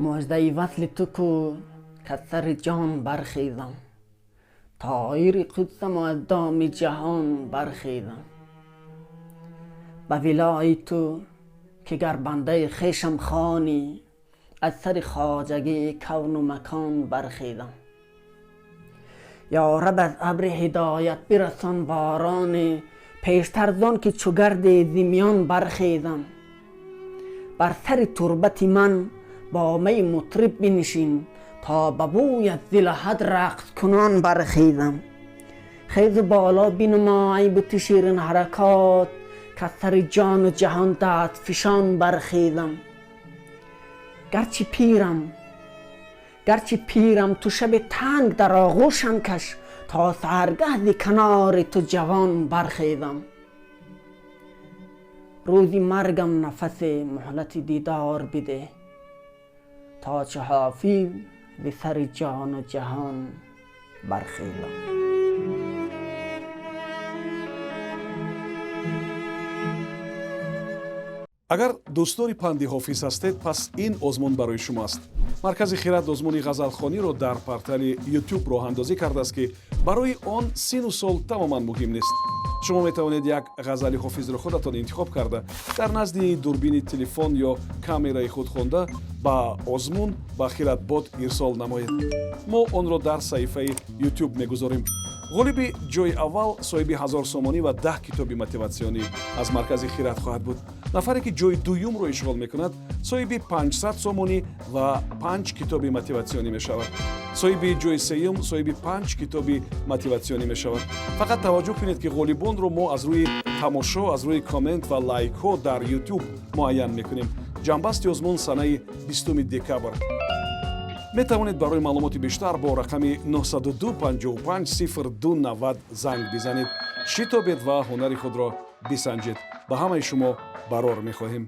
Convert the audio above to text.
Муждаи васли ту ку, каз сари ҷон бархезам, тоири қудсаму аз доми ҷаҳон бархезам. Ба вилои ту, ки гар бандаи хешам хонӣ, аз сари хоҷагии кавну макон бархезам. Ё раб, аз абри ҳидоят бирасон бороне, пештар зон ки чу гарди зи миён бархезам. Бар сари турбати ман бо майи мутриб бинишин, то ба бӯят зи лаҳад рақскунон бархезам. Хезу боло бинмо, ай бути ширин ҳаракот, каз сари ҷону ҷаҳон дастфишон бархезам. Гарчи пирам, ту шаби танг дар оғӯшам каш, то саҳаргаҳ зи канори ту ҷавон бархезам. Рӯзи маргам нафасе муҳлати дидор бидеҳ, то чу Ҳофиз зи сари ҷону ҷаҳон бархезам. Агар дӯстдори панди Ҳофиз ҳастед, пас ин озмун барои шумо аст. Маркази «Хирад» озмуни ғазалхониро дар портали Ютуб роҳандозӣ кардааст, ки барои он сину сол тамоман муҳим нест. Шумо метавонед як ғазали Ҳофизро худатон интихоб карда, дар назди дурбини телефон ё камераи худ хонда, ба озмун ба Хиратбот ирсол намоед. Мо онро дар саҳифаи Ютуб мегузорем. Ғолиби ҷои аввал соҳиби 1000 сомонӣ ва 10 китоби мотиватсионӣ аз маркази «Хират» хоҳад буд. Нафаре ки ҷои дуюмро ишғол мекунад, соҳиби 500 сомонӣ ва панҷ китоби мотиватсионӣ мешавад. Соҳиби ҷои сеюм соҳиби панҷ китоби мотиватсионӣ мешавад. Фақат таваҷҷӯҳ кунед, ки ғолибонро мо аз рӯи тамошо, аз рӯи коммент ва лайкҳо дар Ютуб муайян мекунем. Ҷамъбасти озмун санаи 20 декабр. Метавонед барои маълумоти бештар бо рақами 902 55 02 90 занг бизанед. Шитобед ва ҳунари худро бисанҷед. Ба ҳамаи шумо барор мехоҳем.